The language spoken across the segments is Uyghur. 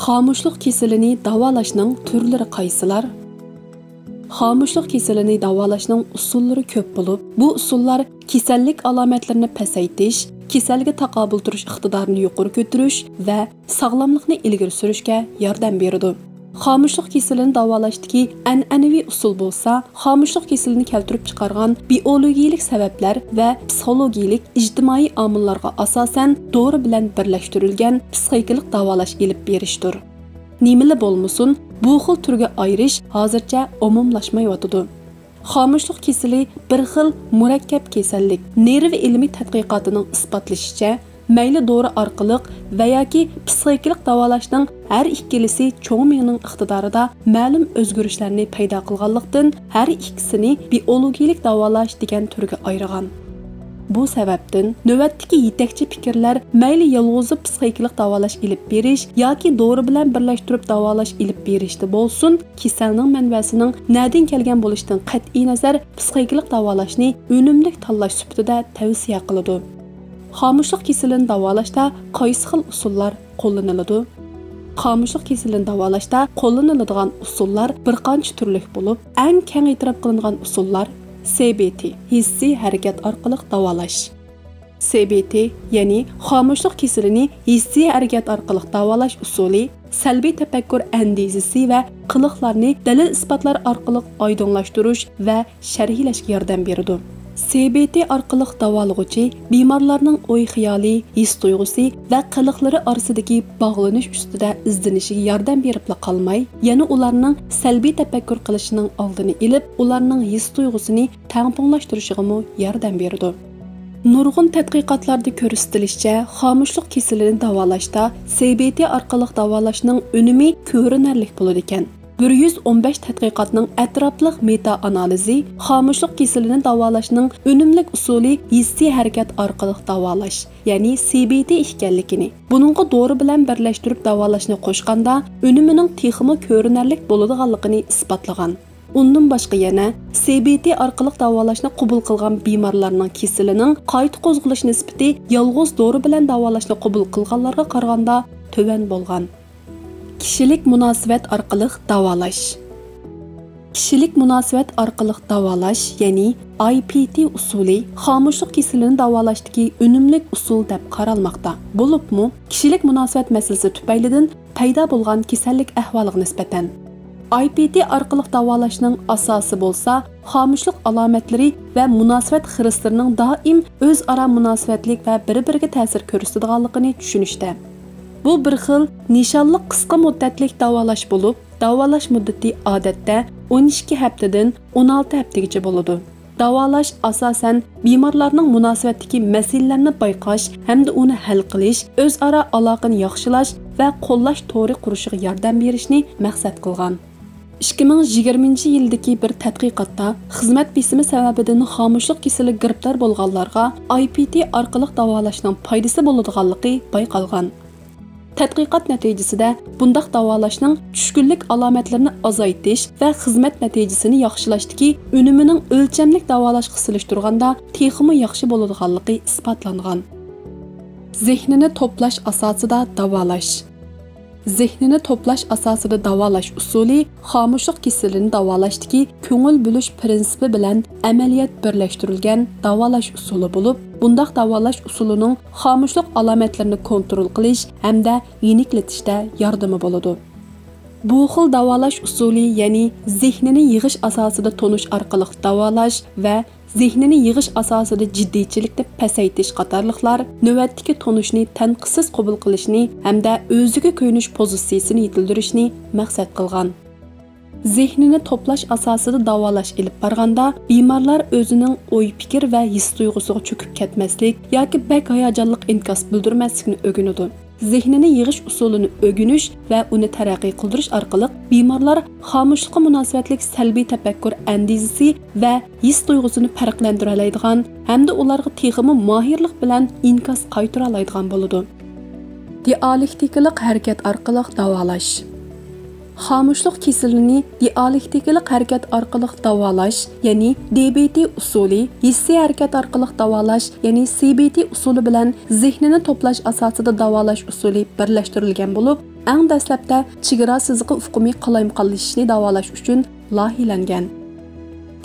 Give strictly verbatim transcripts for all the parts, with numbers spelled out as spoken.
خامۇشلۇق كېسىلىنى داۋالاشنىڭ تۈرلىرى قايسىلار؟ خامۇشلۇق كېسىلىنى داۋالاشنىڭ ئۇسۇللىرى كۆپ بولۇپ، بۇ ئۇسۇللار كېسەللىك ئالامەتلىرىنى پەسەيتىش، كېسەلگە تاقابىل تۇرۇش ئىقتىدارىنى يۇقىرى كۆتۈرۈش ۋە ساغلاملىقنى ئىلگىرى سۈرۈشكە ياردەم بېرىدۇ. خامۇشلۇق كېسىلىنى داۋالاشتىكى ئەنئەنىۋى ئۇسۇل بولسا، خامۇشلۇق كېسىلىنى كەلتۈرۈپ چىقارغان بىئولوگىيىلىك سەۋەبلەر ۋە پسىخولوگىيىلىك ئىجتىمائىي ئامىللارغا ئاساسەن دورا بىلەن بىرلەشتۈرۈلگەن پسىخىكىلىق داۋالاش ئېلىپ بېرىشتۇر. نېمىلا بولمىسۇن، بۇ خىل تۈرگە ئايرىش ھازىرچە ئومۇملاشمايۋاتىدۇ. خامۇشلۇق كېسىلى بىر خىل مۇرەككەپ كېسەللىك. نېرۋا ئىلمىي تەتقىقاتىنىڭ ئىسپاتلىشىچە، مەيلى دورا ئارقىلىق ۋە ياكى پسىخىكىلىق داۋالاشنىڭ ھەر ئىككىلىسى چوڭ مېڭىنىڭ ئىقتىدارىدا مەلۇم ئۆزگىرىشلەرنى پەيدا قىلغانلىقتىن، ھەر ئىككىسىنى بىئولوگىيىلىك داۋالاش دېگەن تۈرگە ئايرىغان. بۇ سەۋەبتىن، نۆۋەتتىكى يېتەكچى پىكىرلەر مەيلى يالغۇزلا پسىخىكىلىق داۋالاش ئېلىپ بېرىش ياكى دورا بىلەن بىرلەشتۈرۈپ داۋالاش ئېلىپ بېرىشتە بولسۇن، كېسەلنىڭ مەنبەسىنىڭ نەدىن كەلگەن بولۇشىدىن قەتئىينەزەر، پسىخىكىلىق داۋالاشنى ئۈنۈملۈك تاللاش سۈپىتىدە تەۋسىيە قىلىدۇ. خامۇشلۇق كېسىلىنى داۋالاشتا قايسى خىل ئۇسۇللار قوللىنىلىدۇ؟ خامۇشلۇق كېسىلىنى داۋالاشتا قوللىنىلىدىغان ئۇسۇللار بىر قانچە تۈرلۈك بولۇپ، ئەڭ كەڭ ئېتىراپ قىلىنغان ئۇسۇللار سى بى تى، ھېسسىي ھەرىكەت ئارقىلىق داۋالاش. سى بى تى، يەنى خامۇشلۇق كېسىلىنى ھېسسىي ھەرىكەت ئارقىلىق داۋالاش ئۇسۇلى، سەلبىي تەپەككۇر ئەندىزىسى ۋە قىلىقلارنى دەلىل-ئىسپاتلار ئارقىلىق ئايدىڭلاشتۇرۇش ۋە شەرھلەشكە ياردەم بېرىدۇ. سى بى تى ئارقىلىق داۋالىغۇچى بىمارلارنىڭ ئوي-خىيالى، ھېس-تۇيغۇسى ۋە قىلىقلىرى ئارىسىدىكى باغلىنىش ئۈستىدە ئىزدىنىشىگە ياردەم بېرىپلا قالماي، يەنە ئۇلارنىڭ سەلبىي تەپەككۇر قىلىشىنىڭ ئالدىنى ئېلىپ، ئۇلارنىڭ ھېس-تۇيغۇسىنى تەڭپۇڭلاشتۇرۇشىغىمۇ ياردەم بېرىدۇ. نۇرغۇن تەتقىقاتلاردا كۆرسىتىلىشىچە، خامۇشلۇق كېسىلىنى داۋالاشتا سى بى تى ئارقىلىق داۋالاشنىڭ ئۈنۈمى كۆرۈنەرلىك بولىدىكەن. بىر يۈز ئون بەش تەتقىقاتنىڭ ئەتراپلىق مېتا ئانالىزى خامۇشلۇق كېسىلىنى داۋالاشنىڭ ئۈنۈملۈك ئۇسۇلى ھېسسىي ھەرىكەت ئارقىلىق داۋالاش، يەنى سى بى تى ئىكەنلىكىنى، بۇنىڭغا دورا بىلەن بىرلەشتۈرۈپ داۋالاشنى قوشقاندا، ئۈنۈمىنىڭ تېخىمۇ كۆرۈنەرلىك بولىدىغانلىقىنى ئىسپاتلىغان. ئۇندىن باشقا يەنە سى بى تى ئارقىلىق داۋالاشنى قوبۇل قىلغان بىمارلارنىڭ كېسىلىنىڭ قايتا قوزغىلىش نىسبىتى يالغۇز دورا بىلەن داۋالاشنى قوبۇل قىلغانلارغا قارىغاندا تۆۋەن بولغان. كىشىلىك مۇناسىۋەت ئارقىلىق داۋالاش. كىشىلىك مۇناسىۋەت ئارقىلىق داۋالاش، يەنى ئاي پى تى ئۇسۇلى خامۇشلۇق كېسىلىنى داۋالاشتىكى ئۈنۈملۈك ئۇسۇل دەپ قارالماقتا. بولۇپمۇ، كىشىلىك مۇناسىۋەت مەسىلىسى تۈپەيلىدىن پەيدا بولغان كېسەللىك ئەھۋالىغا نىسبەتەن. ئاي پى تى ئارقىلىق داۋالاشنىڭ ئاساسى بولسا، خامۇشلۇق ئالامەتلىرى ۋە مۇناسىۋەت خىرىسلىرىنىڭ دائىم ئۆزئارا مۇناسىۋەتلىك ۋە بىر-بىرىگە تەسىر كۆرسىتىدىغانلىقىنى چۈشىنىشتە. بۇ بىر خىل نىشانلىق قىسقا مۇددەتلىك داۋالاش بولۇپ، داۋالاش مۇددىتى ئادەتتە ئون ئىككى ھەپتىدىن ئون ئالتە ھەپتىگىچە بولىدۇ. داۋالاش ئاساسەن بىمارلارنىڭ مۇناسىۋەتتىكى مەسىلىلەرنى بايقاش ھەمدە ئۇنى ھەل قىلىش، ئۆزئارا ئالاقىنى ياخشىلاش ۋە قوللاش تورى قۇرۇشىغا ياردەم بېرىشنى مەقسەت قىلغان. ئىككى مىڭ يىگىرمىنچى يىلدىكى بىر تەتقىقاتتا خىزمەت بېسىمى سەۋەبىدىن خامۇشلۇق كېسىلىگە گىرىپتار بولغانلارغا ئاي پى تى ئارقىلىق داۋالاشنىڭ پايدىسى بولىدىغانلىقى بايقالغان. تەتقىقات نەتىجىسىدە بۇنداق داۋالاشنىڭ چۈشكۈنلۈك ئالامەتلىرىنى ئازايتىش ۋە خىزمەت نەتىجىسىنى ياخشىلاشتىكى ئۈنۈمىنىڭ ئۆلچەملىك داۋالاشقا سېلىشتۇرغاندا تېخىمۇ ياخشى بولىدىغانلىقى ئىسپاتلانغان. زېھنىنى توپلاش ئاساسىدا داۋالاش. زېھنىنى توپلاش ئاساسىدا داۋالاش ئۇسۇلى خامۇشلۇق كېسىلىنى داۋالاشتىكى كۆڭۈل بۆلۈش پىرىنسىپى بىلەن ئەمەلىيەت بىرلەشتۈرۈلگەن داۋالاش ئۇسۇلى بولۇپ، بۇنداق داۋالاش ئۇسۇلىنىڭ خامۇشلۇق ئالامەتلىرىنى كونترول قىلىش ھەمدە يېنىكلىتىشتە ياردىمى بولىدۇ. بۇ خىل داۋالاش ئۇسۇلى، يەنى زېھنىنى يىغىش ئاساسىدا تونۇش ئارقىلىق داۋالاش ۋە زېھنىنى يىغىش ئاساسىدا جىددىيچىلىكنى پەسەيتىش قاتارلىقلار نۆۋەتتىكى تونۇشنى تەنقىدسىز قوبۇل قىلىشنى ھەمدە ئۆزىگە كۆيۈنۈش پوزىتسىيىسىنى يېتىلدۈرۈشنى مەقسەت قىلغان. زېھنىنى توپلاش ئاساسىدا داۋالاش ئېلىپ بارغاندا، بىمارلار ئۆزىنىڭ ئوي-پىكىر ۋە ھېس-تۇيغۇسىغا چۆكۈپ كەتمەسلىك ياكى بەك ھاياجانلىق ئىنكاس بىلدۈرمەسلىكنى ئۆگىنىدۇ. زېھنىنى يىغىش ئۇسۇلىنى ئۆگىنىش ۋە ئۇنى تەرەققىي قىلدۇرۇش ئارقىلىق بىمارلار خامۇشلۇققا مۇناسىۋەتلىك سەلبىي تەپەككۇر ئەندىزىسى ۋە ھېس-تۇيغۇسىنى پەرقلەندۈرەلەيدىغان ھەمدە ئۇلارغا تېخىمۇ ماھىرلىق بىلەن ئىنكاس قايتۇرالايدىغان بولىدۇ. دىئالېكتىكىلىق ھەرىكەت ئارقىلىق داۋالاش. خامۇشلۇق كېسىلىنى دىئالېكتىكىلىق ھەرىكەت ئارقىلىق داۋالاش، يەنى دى بى تى ئۇسۇلى، ھېسسىي ھەرىكەت ئارقىلىق داۋالاش، يەنى سى بى تى ئۇسۇلى بىلەن زېھنىنى توپلاش ئاساسىدا داۋالاش ئۇسۇلى بىرلەشتۈرۈلگەن بولۇپ، ئەڭ دەسلەپتە چېگرا سىزىقى ئۇقۇمى قالايمىقانلىشىشنى داۋالاش ئۈچۈن لايىھەلەنگەن.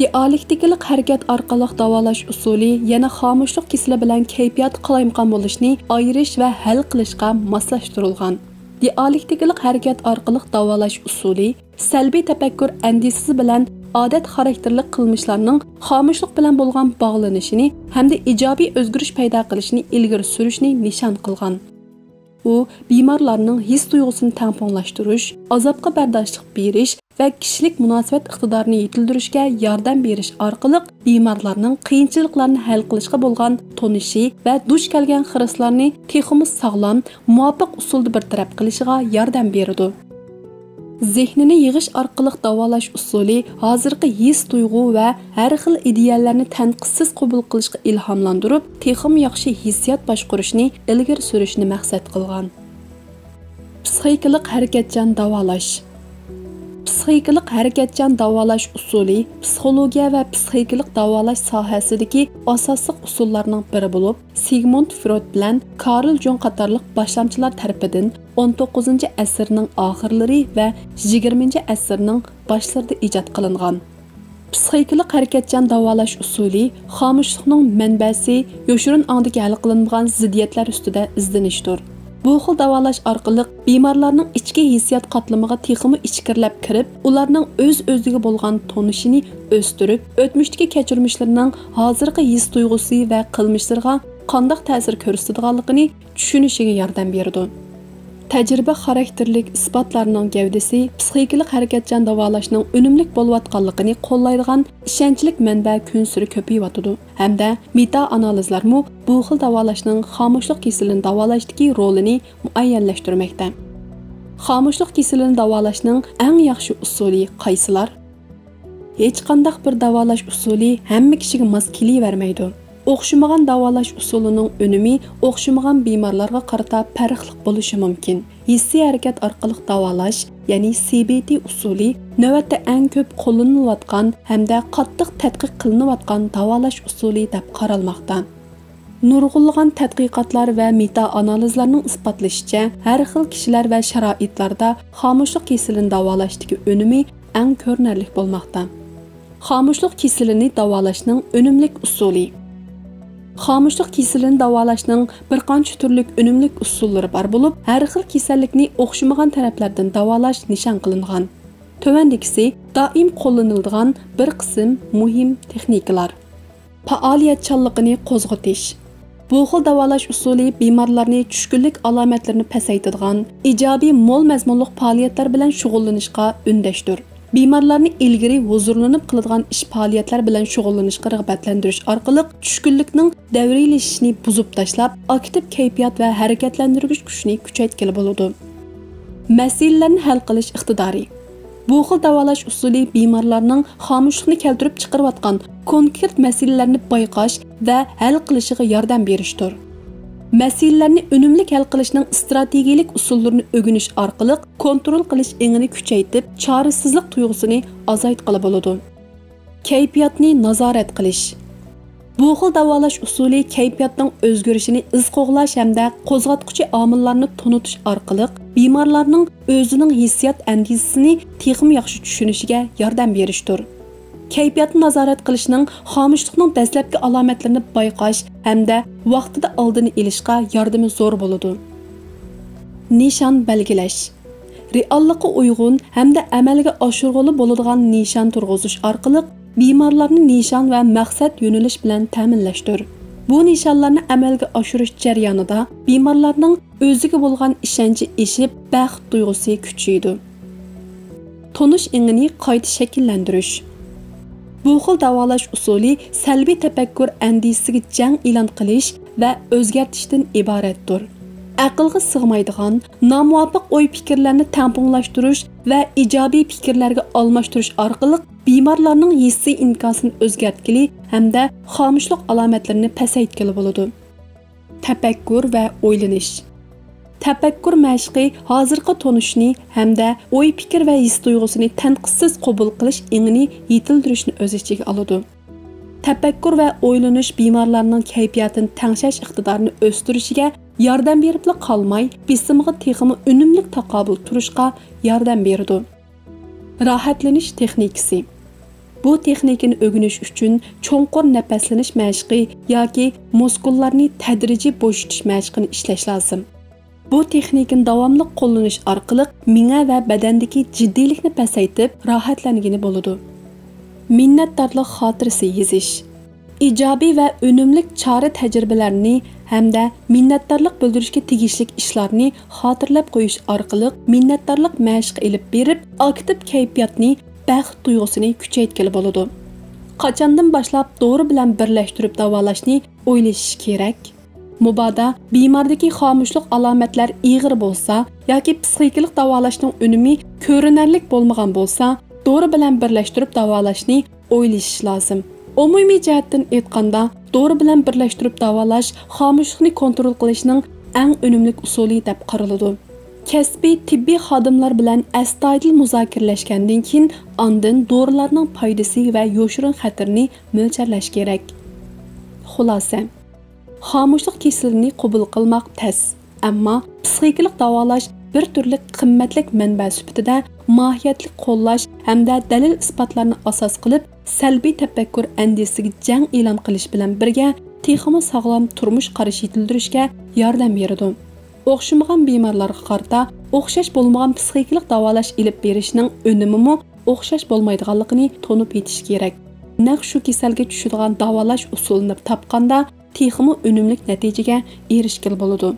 دىئالېكتىكىلىق ھەرىكەت ئارقىلىق داۋالاش ئۇسۇلى يەنە خامۇشلۇق كېسىلى بىلەن كەيپىيات قالايمىقان بولۇشنى ئايرىش ۋە ھەل قىلىشقا ماسلاشتۇرۇلغان. دىئالېكتىكىلىق ھەرىكەت ئارقىلىق داۋالاش ئۇسۇلى سەلبىي تەپەككۇر ئەندىزىسى بىلەن ئادەت خاراكتېرلىك قىلمىشلارنىڭ خامۇشلۇق بىلەن بولغان باغلىنىشىنى ھەمدە ئىجابىي ئۆزگىرىش پەيدا قىلىشىنى ئىلگىرى سۈرۈشنى نىشان قىلغان. ئۇ بىمارلارنىڭ ھېس تۇيغۇسىنى تەڭپۇڭلاشتۇرۇش، ئازابقا بەرداشلىق بېرىش ۋە كىشىلىك مۇناسىۋەت ئىقتىدارىنى يېتىلدۈرۈشكە ياردەم بېرىش ئارقىلىق بىمارلارنىڭ قىيىنچىلىقلارنى ھەل قىلىشقا بولغان تونۇشى ۋە دۇچ كەلگەن خىرىسلارنى تېخىمۇ ساغلام، مۇۋاپىق ئۇسۇلدا بىر تەرەپ قىلىشىغا ياردەم بېرىدۇ. زېھنىنى يىغىش ئارقىلىق داۋالاش ئۇسۇلى ھازىرقى ھېس تۇيغۇ ۋە ھەر خىل ئىدىيەلەرنى تەنقىدسىز قوبۇل قىلىشقا ئىلھاملاندۇرۇپ، تېخىمۇ ياخشى ھېسسىيات باشقۇرۇشنى ئىلگىرى سۈرۈشنى مەقسەت قىلغان. پسىخىكىلىق ھەرىكەتچان داۋالاش. پسىخىكىلىق ھەرىكەتچان داۋالاش ئۇسۇلى پسىخولوگىيە ۋە پسىخىكىلىق داۋالاش ساھەسىدىكى ئاساسلىق ئۇسۇللارنىڭ بىرى بولۇپ، سىگموند فرويد بىلەن كارل جۇڭ قاتارلىق باشلامچىلار تەرىپىدىن ئون توققۇزىنچى ئەسىرنىڭ ئاخىرلىرى ۋە يىگىرمىنچى ئەسىرنىڭ باشلىرىدا ئىجاد قىلىنغان. پسىخىكىلىق ھەرىكەتچان داۋالاش ئۇسۇلى خامۇشلۇقنىڭ مەنبەسى، يوشۇرۇن ئاڭدىكى ھەل قىلىنمىغان زىددىيەتلەر ئۈستىدە ئىزدىنىشتۇر. بۇ خىل داۋالاش ئارقىلىق بىمارلارنىڭ ئىچكى ھېسسىيات قاتلىمىغا تېخىمۇ ئىچكىرىلەپ كىرىپ، ئۇلارنىڭ ئۆز-ئۆزىگە بولغان تونۇشىنى ئۆستۈرۈپ، ئۆتمۈشتىكى كەچۈرمىشلىرىنىڭ ھازىرقى ھېس تۇيغۇسى ۋە قىلمىشلىرىغا قانداق تەسىر كۆرسىتىدىغانلىقىنى چۈشىنىشىگە ياردەم بېرىدۇ. تەجرىبە خاراكتېرلىك ئىسپاتلارنىڭ گەۋدىسى پسىخىكىلىق ھەرىكەتچان داۋالاشنىڭ ئۈنۈملۈك بولۇۋاتقانلىقىنى قوللايدىغان ئىشەنچلىك مەنبە كۈنسېرى كۆپىيىۋاتىدۇ ھەمدە مېتا ئانالىزلارمۇ بۇ خىل داۋالاشنىڭ خامۇشلۇق كېسىلىنى داۋالاشتىكى رولىنى مۇئەييەنلەشتۈرمەكتە. خامۇشلۇق كېسىلىنى داۋالاشنىڭ ئەڭ ياخشى ئۇسۇلى قايسىلار؟ ھېچقانداق بىر داۋالاش ئۇسۇلى ھەممە كىشىگە ماس كېلىۋەرمەيدۇ. ئوخشىمىغان داۋالاش ئۇسۇلىنىڭ ئۈنۈمى ئوخشىمىغان بىمارلارغا قارىتا پەرقلىق بولۇشى مۇمكىن. ھېسسىي ھەرىكەت ئارقىلىق داۋالاش، يەنى سى بى تى ئۇسۇلى نۆۋەتتە ئەڭ كۆپ قوللىنىلىۋاتقان ھەمدە قاتتىق تەتقىق قىلىنىۋاتقان داۋالاش ئۇسۇلى دەپ قارالماقتا. نۇرغۇنلىغان تەتقىقاتلار ۋە مېتا ئانالىزلارنىڭ ئىسپاتلىشىچە، ھەر خىل كىشىلەر ۋە شارائىتلاردا خامۇشلۇق كېسىلىنى داۋالاشتىكى ئۈنۈمى ئەڭ كۆرۈنەرلىك بولماقتا. خامۇشلۇق كېسىلىنى داۋالاشنىڭ ئۈنۈملۈك ئۇسۇلى. خامۇشلۇق كېسىلىنى داۋالاشنىڭ بىر قانچە تۈرلۈك ئۈنۈملۈك ئۇسۇللىرى بار بولۇپ، ھەر خىل كېسەللىكنى ئوخشىمىغان تەرەپلەردىن داۋالاش نىشان قىلىنغان. تۆۋەندىكىسى دائىم قوللىنىلىدىغان بىر قىسىم مۇھىم تېخنىكىلار. پائالىيەتچانلىقىنى قوزغىتىش. بۇ خىل داۋالاش ئۇسۇلى بىمارلارنى چۈشكۈنلۈك ئالامەتلىرىنى پەسەيتىدىغان، ئىجابىي، مول مەزمۇنلۇق پائالىيەتلەر بىلەن شۇغۇللىنىشقا ئۈندەشتۇر. بىمارلارنى ئىلگىرى ھۇزۇرلىنىپ قىلىدىغان ئىش پائالىيەتلەر بىلەن شۇغۇللىنىشقا رىغبەتلەندۈرۈش ئارقىلىق چۈشكۈنلۈكنىڭ دەۋرىيلىشىشىنى بۇزۇپ تاشلاپ، ئاكتىپ كەيپىيات ۋە ھەرىكەتلەندۈرگۈچ كۈچنى كۈچەيتكىلى بولىدۇ. مەسىلىلەرنى ھەل قىلىش ئىقتىدارى. بۇ خىل داۋالاش ئۇسۇلى بىمارلارنىڭ خامۇشلۇقنى كەلتۈرۈپ چىقىرىۋاتقان كونكرېت مەسىلىلەرنى بايقاش ۋە ھەل قىلىشىغا ياردەم بېرىشتۇر. مەسىلىلەرنى ئۈنۈملۈك ھەل قىلىشنىڭ ئىستراتېگىيىلىك ئۇسۇللىرىنى ئۆگىنىش ئارقىلىق كونترول قىلىش ئېڭىنى كۈچەيتىپ، چارىسىزلىق تۇيغۇسىنى ئازايتقىلى بولىدۇ. كەيپىياتنى نازارەت قىلىش. بۇ خىل داۋالاش ئۇسۇلى كەيپىياتنىڭ ئۆزگىرىشىنى ئىز قوغلاش ھەمدە قوزغاتقۇچى ئامىللارنى تونۇتۇش ئارقىلىق بىمارلارنىڭ ئۆزىنىڭ ھېسسىيات ئەندىزىسىنى تېخىمۇ ياخشى چۈشىنىشىگە ياردەم بېرىشتۇر. كەيپىياتنى نازارەت قىلىشنىڭ خامۇشلۇقنىڭ دەسلەپكى ئالامەتلىرىنى بايقاش ھەمدە ۋاقتىدا ئالدىنى ئېلىشقا ياردىمى زور بولىدۇ. نىشان بەلگىلەش. رېئاللىققا ئۇيغۇن ھەمدە ئەمەلگە ئاشۇرغىلى بولىدىغان نىشان تۇرغۇزۇش ئارقىلىق بىمارلارنى نىشان ۋە مەقسەت يۆنىلىش بىلەن تەمىنلەشتۇر. بۇ نىشانلارنى ئەمەلگە ئاشۇرۇش جەريانىدا بىمارلارنىڭ ئۆزىگە بولغان ئىشەنچى ئېشىپ، بەخت تۇيغۇسى كۈچىيىدۇ. تونۇش ئېڭىنى قايتا شەكىللەندۈرۈش. بۇ خىل داۋالاش ئۇسۇلى سەلبىي تەپەككۇر ئەندىزىسىگە جەڭ ئېلان قىلىش ۋە ئۆزگەرتىشتىن ئىبارەتتۇر. ئەقىلگە سىغمايدىغان، نامۇۋاپىق ئوي-پىكىرلەرنى تەڭپۇڭلاشتۇرۇش ۋە ئىجابىي پىكىرلەرگە ئالماشتۇرۇش ئارقىلىق بىمارلارنىڭ ھېسسىي ئىنكاسىنى ئۆزگەرتكىلى ھەمدە خامۇشلۇق ئالامەتلىرىنى پەسەيتكىلى بولىدۇ. تەپەككۇر ۋە ئويلىنىش. تەپەككۇر مەشقى ھازىرقى تونۇشنى ھەمدە ئوي-پىكىر ۋە ھېس-تۇيغۇسىنى تەنقىدسىز قوبۇل قىلىش ئېڭىنى يېتىلدۈرۈشنى ئۆز ئىچىگە ئالىدۇ. تەپەككۇر ۋە ئويلىنىش بىمارلارنىڭ كەيپىياتىنى تەڭشەش ئىقتىدارىنى ئۆستۈرۈشىگە ياردەم بېرىپلا قالماي، بېسىمغا تېخىمۇ ئۈنۈملۈك تاقابىل تۇرۇشقا ياردەم بېرىدۇ. راھەتلىنىش تېخنىكىسى. بۇ تېخنىكىنى ئۆگىنىش ئۈچۈن چوڭقۇر نەپەسلىنىش مەشقى ياكى مۇسكۇللارنى تەدرىجىي بوشىتىش مەشقىنى ئىشلەش لازىم. بۇ تېخنىكىنى داۋاملىق قوللىنىش ئارقىلىق مېڭە ۋە بەدەندىكى جىددىيلىكنى پەسەيتىپ، راھەتلەنگىلى بولىدۇ. مىننەتدارلىق خاتىرىسى يېزىش. ئىجابىي ۋە ئۈنۈملۈك چارە تەجرىبىلەرنى ھەمدە مىننەتدارلىق بىلدۈرۈشكە تېگىشلىك ئىشلارنى خاتىرىلەپ قويۇش ئارقىلىق مىننەتدارلىق مەشقى ئېلىپ بېرىپ، ئاكتىپ كەيپىياتنى، بەخت تۇيغۇسىنى كۈچەيتكىلى بولىدۇ. قاچاندىن باشلاپ دورا بىلەن بىرلەشتۈرۈپ داۋالاشنى ئويلىشىش كېرەك؟ مۇبادا بىماردىكى خامۇشلۇق ئالامەتلەر ئېغىر بولسا ياكى پسىخىكىلىق داۋالاشنىڭ ئۈنۈمى كۆرۈنەرلىك بولمىغان بولسا، دورا بىلەن بىرلەشتۈرۈپ داۋالاشنى ئويلىشىش لازىم. ئومۇمىي جەھەتتىن ئېيتقاندا، دورا بىلەن بىرلەشتۈرۈپ داۋالاش خامۇشلۇقنى كونترول قىلىشنىڭ ئەڭ ئۈنۈملۈك ئۇسۇلى دەپ قارىلىدۇ. كەسپىي تېببىي خادىملار بىلەن ئەستايىدىل مۇزاكىرىلەشكەندىن كېيىن، ئاندىن دورىلارنىڭ پايدىسى ۋە يوشۇرۇن خەتىرىنى مۆلچەرلەش كېرەك. خۇلاسە، خامۇشلۇق كېسىلىنى قوبۇل قىلماق تەس، ئەمما پسىخىكىلىق داۋالاش بىر تۈرلۈك قىممەتلىك مەنبە سۈپىتىدە ماھىيەتلىك قوللاش ھەمدە دەلىل-ئىسپاتلارنى ئاساس قىلىپ، سەلبىي تەپەككۇر ئەندىزىسىگە جەڭ ئېلان قىلىش بىلەن بىرگە، تېخىمۇ ساغلام تۇرمۇش قارىشى يېتىلدۈرۈشكە ياردەم بېرىدۇ. ئوخشىمىغان بىمارلارغا قارىتا ئوخشاش بولمىغان پسىخىكىلىق داۋالاش ئېلىپ بېرىشنىڭ ئۈنۈمىمۇ ئوخشاش بولمايدىغانلىقىنى تونۇپ يېتىش كېرەك. نەق شۇ كېسەلگە چۈشىدىغان داۋالاش ئۇسۇلىنى تاپقاندا، تېخىمۇ ئۈنۈملۈك نەتىجىگە ئېرىشكىلى بولىدۇ.